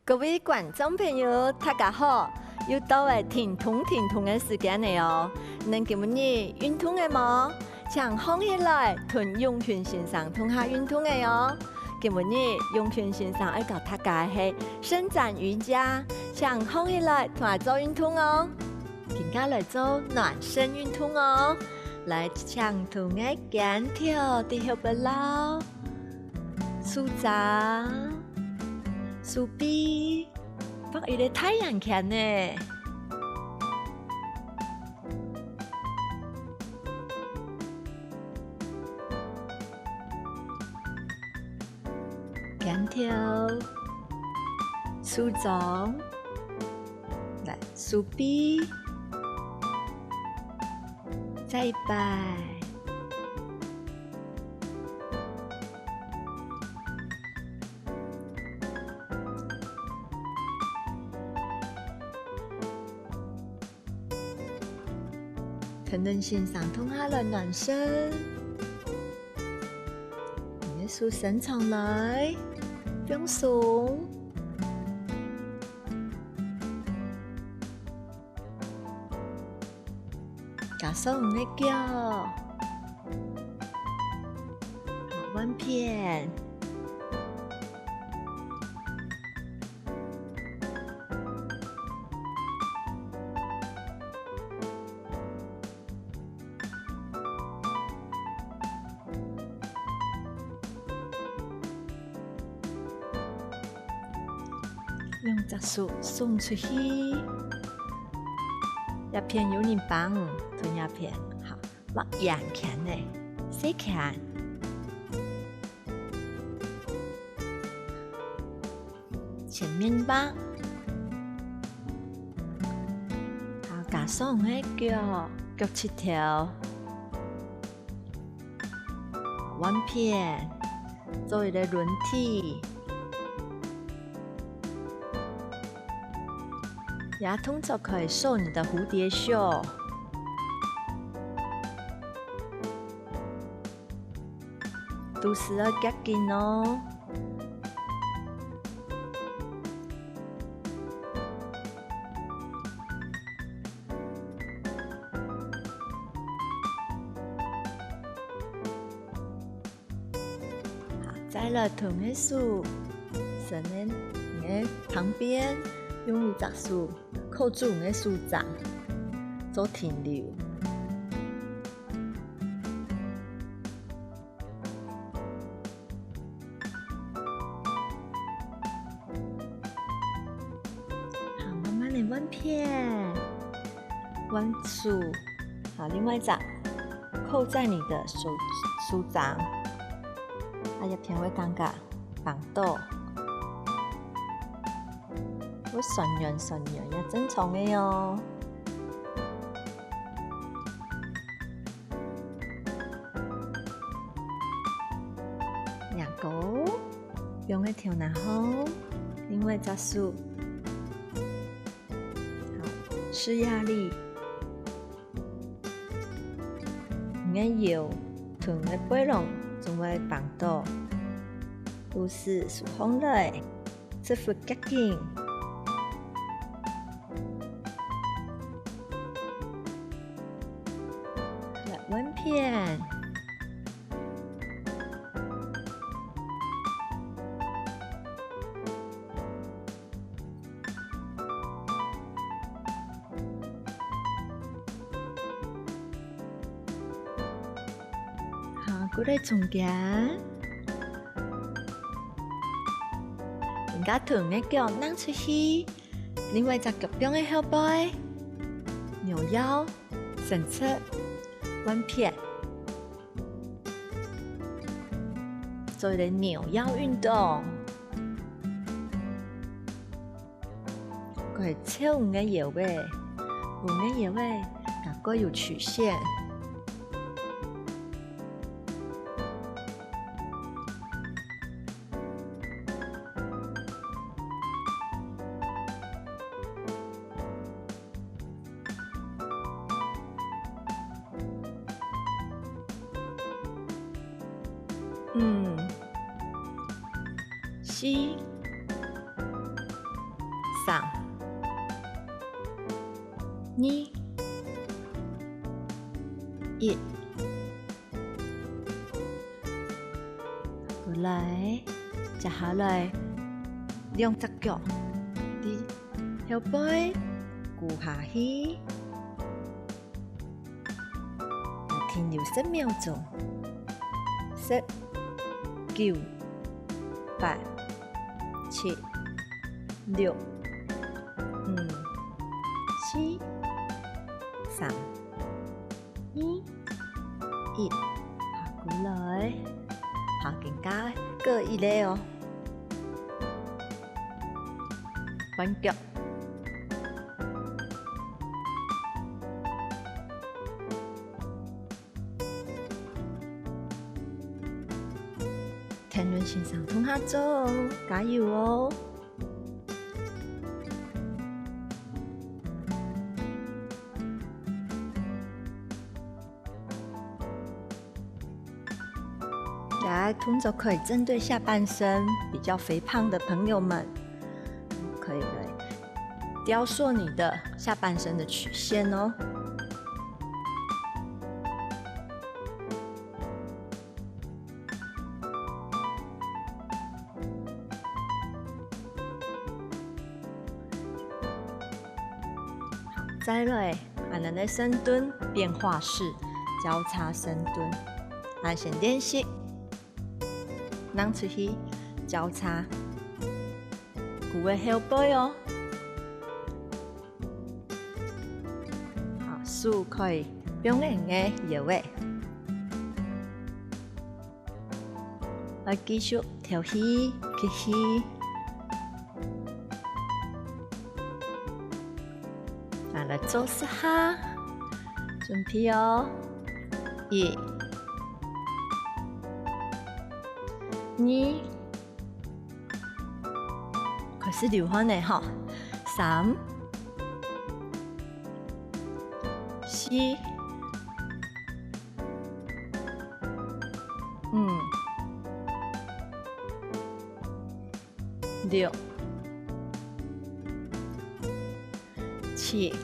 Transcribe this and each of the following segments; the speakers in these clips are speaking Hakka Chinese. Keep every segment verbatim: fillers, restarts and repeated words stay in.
各位觀眾朋友，大家好！又到了停動停動个時間了哦。你今晡日運動了無？請䟘起來，同永群先生共下運動了哦。今晡日永群先生愛教大家个係伸展瑜伽，請䟘起來同𠊎做運動哦。今下來做暖身運動哦。來，請同𠊎肩頭在後背摎，手掌、手臂，畫一個太陽圈呢。 肩頭、手掌，來，手臂，再一擺。 同永群先生共下來暖身，你个手伸長來，放鬆。加上你个腳，換片。 兩隻手送出去，這片有人幫，同這片，好，畫圓圈仔，細圈。 前面畫。好，加上你个腳，腳膝頭。換片，做一個輪體。這動作可以瘦你的蝴蝶袖。 肚屎愛夾緊哦。好，再來同你个手，伸到你个旁邊，用一隻手扣住你个手掌，做停留。 好，慢慢地換片，換手。好，另外一隻，扣在你的手，手掌。啊，這片會感覺 放倒。會痠軟痠軟也正常个哦。仰角，用个頭那項，另外一隻手。好，施壓力。 你个腰同你个背囊總會放倒，肚屎收䟘來，屎朏夾緊。來換片。 好，過來中間。今下同你个腳䟘出去，另外一隻腳放在後背，扭腰，伸直，換片。 做一個扭腰運動。過來翹你个腰仔，你个腰仔較過有曲線。 五、四、二、一。過來，接下來，兩隻腳，對後背，跍下去。 停留十秒鐘。十、九、八、七、六、五、四、三、二、一。好，過來。好，今加過一個哦。換腳。 天倫先生同下做哦，加油哦！這動作可以針對下半身比較肥胖的朋友們，可以來雕塑你的下半身的曲線哦。 再來，𫣆俚个深蹲變化式交叉深蹲。𫣆俚先練習，䟘出去交叉，跍个後背哦。好，手可以放在你个腰仔。 愛繼續敨氣、吸氣。啊，來做十下，準備哦！一、二，開始流汗了吼！三、四、 五、六、七、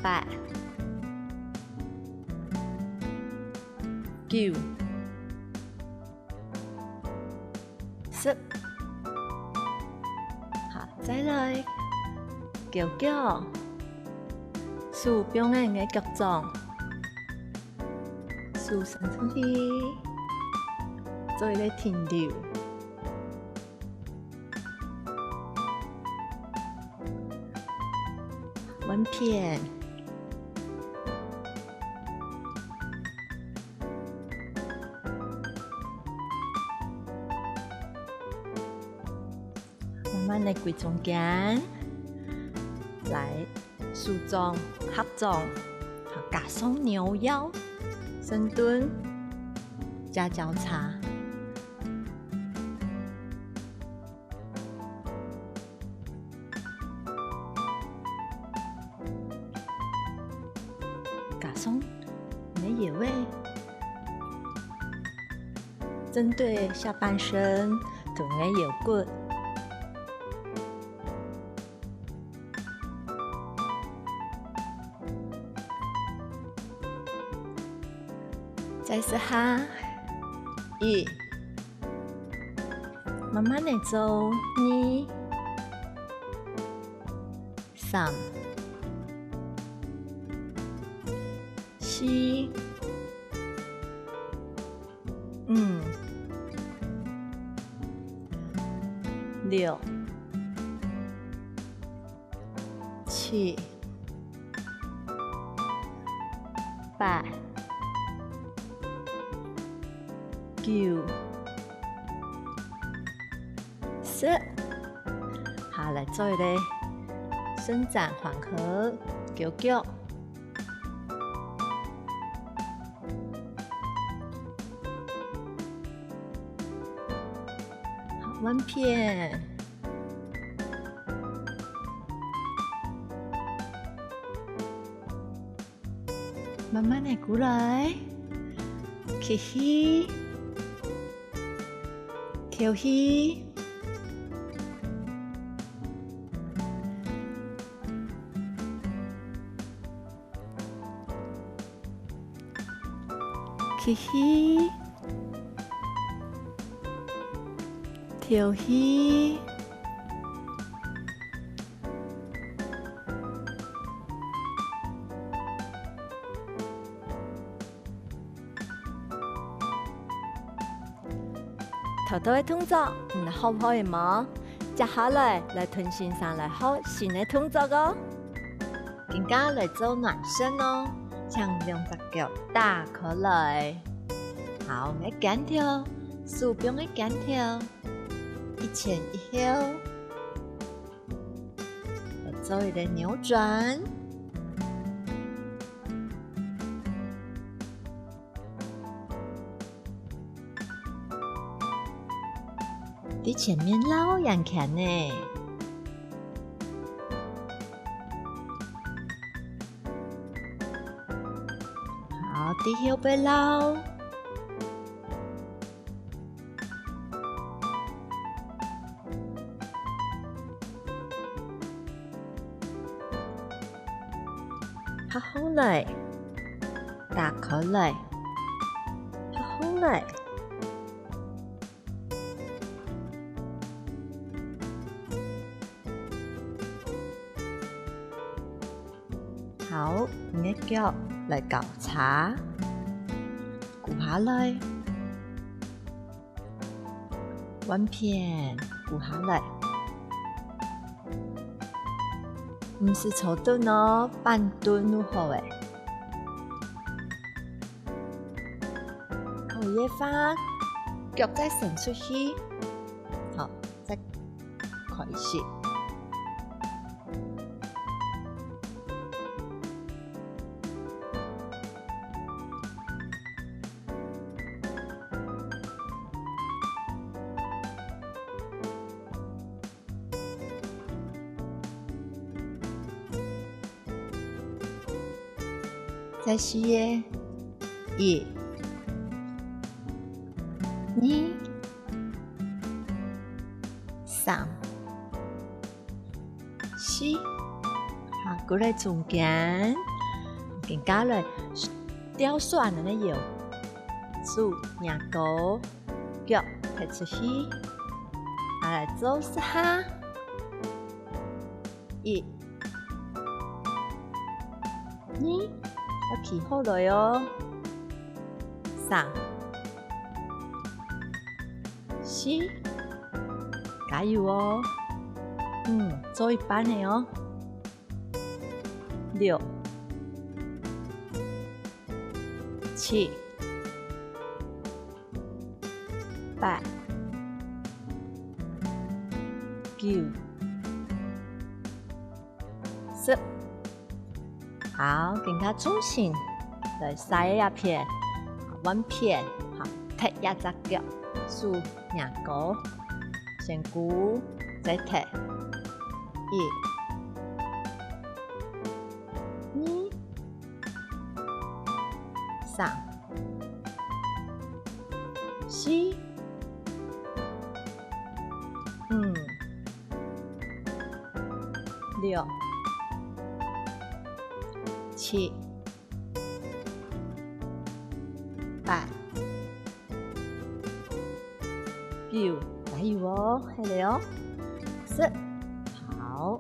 八、九、 十。好，再來，勾腳，手放在你个腳掌，手伸出去，做一個停留。換片。 慢慢个歸中間，來，手掌、合掌，加上扭腰，深蹲，加交叉。 加上你个腰仔，針對下半身同你个腰骨。 再試下，一，慢慢个做，二、三、四、 五、六、七、八、九、十。好，來做一個伸展緩和，勾腳。 換片。慢慢个過來，吸氣，敨氣。吸氣，敨氣。 頭到个動作，你學會無？接下來，來同先生來學新个動作哦。今下來做暖身哦，請兩隻腳打開來。好，𠊎个肩頭，手放个肩頭，一前一後。 來做一個扭轉。在前面繞圓圈呢。好，在後背繞。 合好來，打開來，合好來。 好，你个腳來交叉，跍下來，換片，跍下來。毋使坐等哦，半蹲就好了。可以个話，腳再伸出去，好，再 開始。再試一下，一、二、三、四。好，過來中間，今下來，吊手恁樣个腰，手擎高，腳踢出去，下來做十下。一、 二，愛企好來哦。三、四，加油哦。五，做一半了哦。六、七、八、九、 十。好，今下重心來晒這片，換片，好，踢這隻腳，手擎高，先跍，再踢。一、二、三、四、五、 六、七、八、九，加油哦，還有哦，十。好，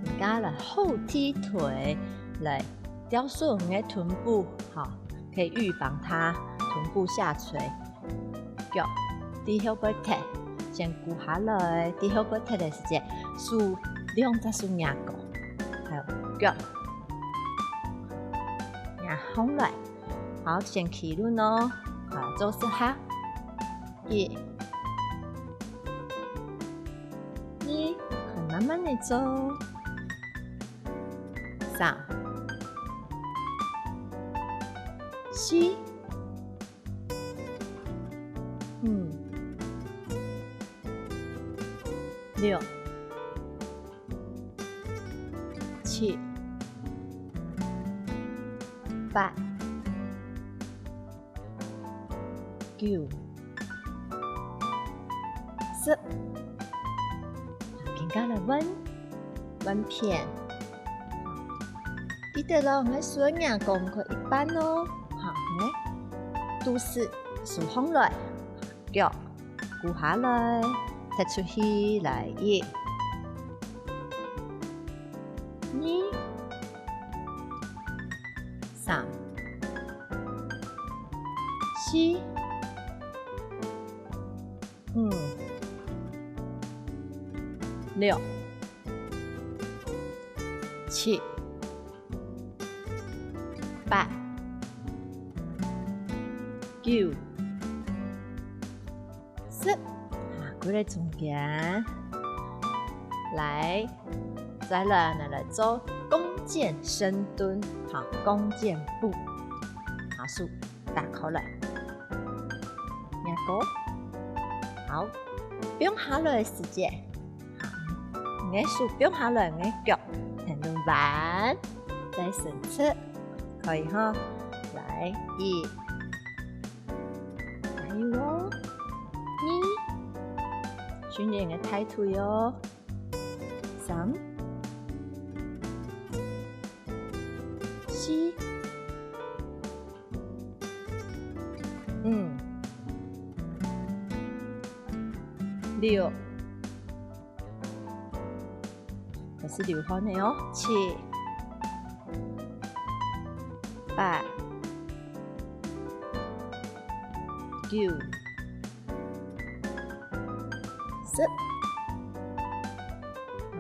今下來後踢腿，來，吊手个臀部，好，可以預防它臀部下垂。 腳，在後背踢，先跍下來，在後背踢个時節，手兩隻手擎高，還有腳，擎䟘來。好，先企䟘哦，好，做十下。一、二，很慢慢的做。三、四、 五、六、七、八、九、十。今下來換，換片。記得哦，𠊎手个擎高開一半哦。好，來。手收䟘來，腳跍下來，踢出去，來，一、二、三、四、五、六、七、八、九、十。啊，歸來中間。來，再來，來，來做弓箭深蹲，好，弓箭步。好，手打開來。若个，好，放下來个時節， 你个手放下來，你个腳跈等彎，再伸直，可以吼。來，一，加油哦！二，訓練你个大腿哦。三、四、五、六、 開始流汗了哦。七、八、九、十。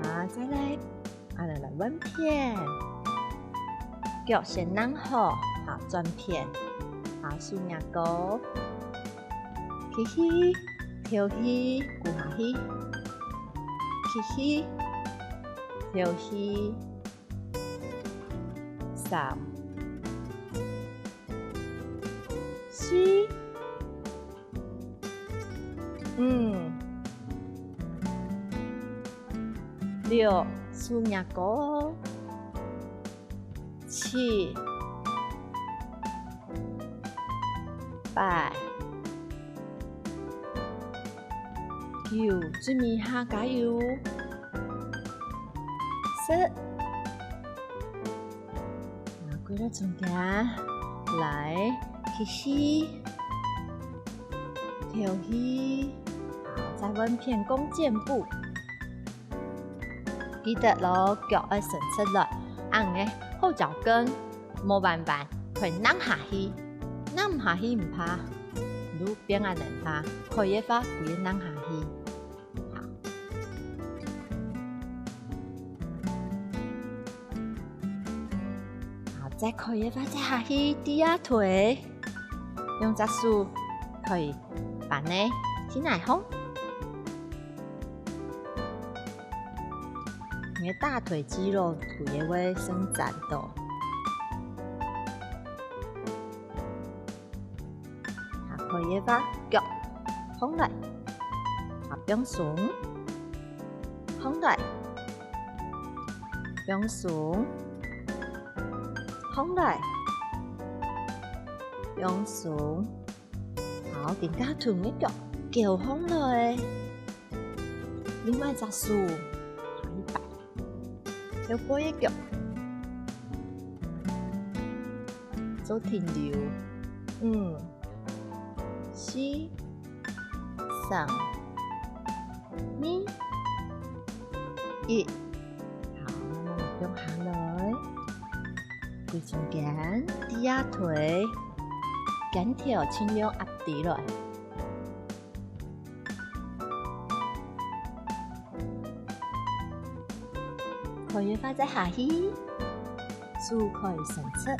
啊，再來，啊，來，來，換片。腳先㧯好，好，轉片。好，手若个。 吸氣，敨氣，跍下去。吸氣，敨氣。三、四、五、六，手若个。七、 八、九，最尾下加油。十。啊，歸來中間，來，吸氣，敨氣，好，再換片弓箭步。 記得咯，腳愛伸直來，恁仔後腳跟無彎彎，會㧯下去。㧯毋下去毋怕，就變恁仔怕，可以个話，歸个㧯下去。好。好，再可以个話，再下去，低壓腿。 兩隻手可以扳个，去哪項？你个大腿肌肉腿也會伸展到。好，可以个話，腳䟘來，好，放鬆，䟘來，放鬆，䟘來，放鬆。 好，今下同个腳翹䟘來。另外一隻手，下一擺，翹背个腳，做停留。五、四、三、二、一。 好，慢慢放下來。歸中間，低壓腿，肩頭盡量壓低來。可以个話再下去，手可以伸直。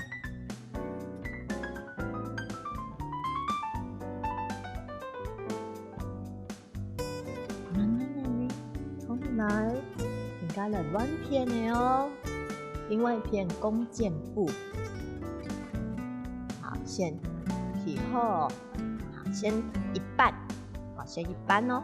慢慢仔呢，䟘起來，今下來換片个哦。另外一片弓箭步。好，先起好，好，先一半，好，先一半哦。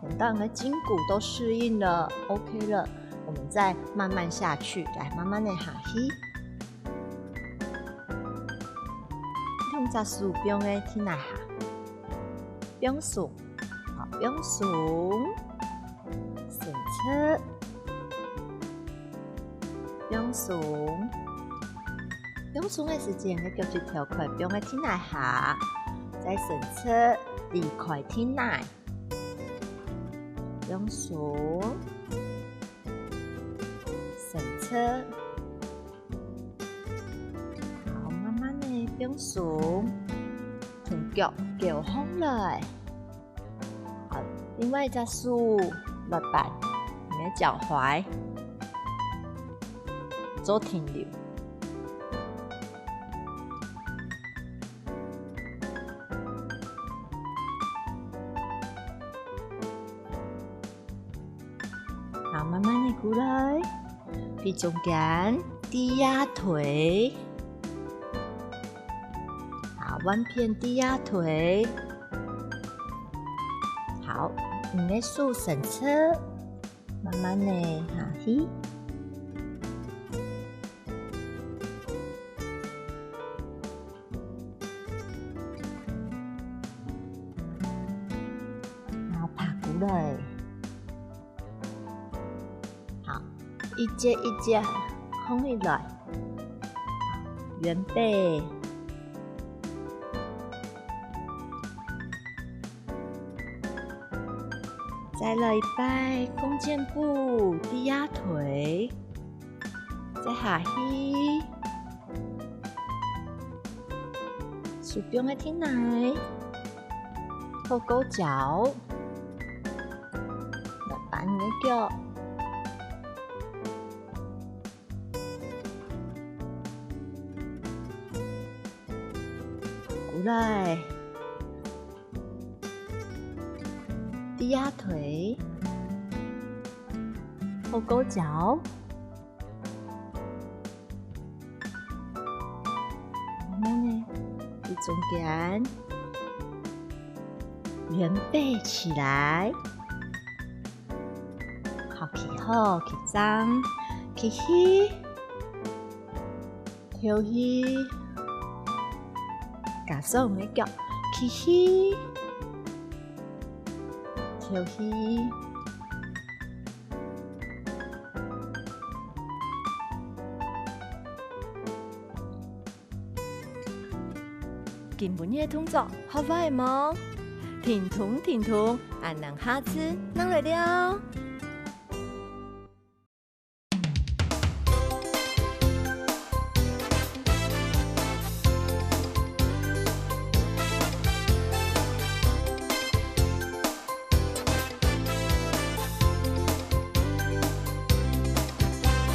等到你的筋骨都適應了，OK了，我們再慢慢下去，來，慢慢仔下去。 兩隻手放个去哪下？放鬆，好，放鬆，伸直，放鬆，放鬆个時節，你个腳就跳開，放个地泥下，再伸直，離開地泥。放鬆，伸直。好，慢慢个放鬆，同腳勾䟘來。 好，另外一隻手來扳你个腳踝，做停留。好，慢慢个過來，對中間，低壓腿。好，換片低壓腿。 好，你个手伸直，慢慢个下去。好，爬過來。好，一節一節䟘起來。 圓背。再來一擺弓箭步，低壓腿。再下去。手放个地泥，托高腳。來扳你个腳。 過來。低壓腿。托高腳。慢慢个，對中間。圓背起來。 好，企好，企正，企去，敨氣，加上你个腳，企去，敨氣。 今晡日个動作學會無？停動，停動，恁樣下次正來尞。